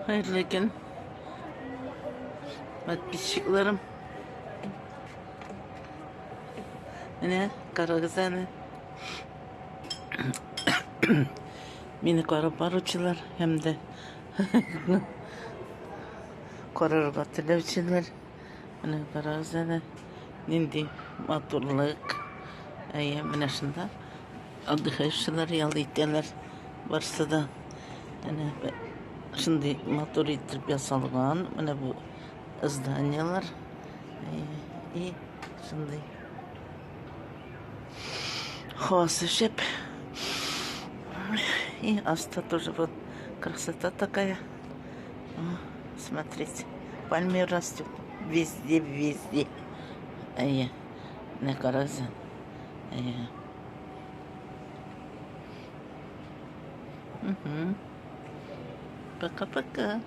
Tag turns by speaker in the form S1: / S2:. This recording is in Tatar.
S1: Хәерле көн, подписчикларым. Менә карагыз әле. Мине карап баручылар һәм дә карарга теләүчеләр. Менә карагыз әле, нинди матурлык. Әйе, менә шунда отдыхающийлар ял итәләр. Барсы да әнә шундый матур итеп ясалган. Менә бу зданиелар. И шундый һавасы шәп. И аста тоже вот красота такая. Смотрите, пальмы растет везде, везде. Әйе, менә карагыз. Әйе. Угу. Пока-пока.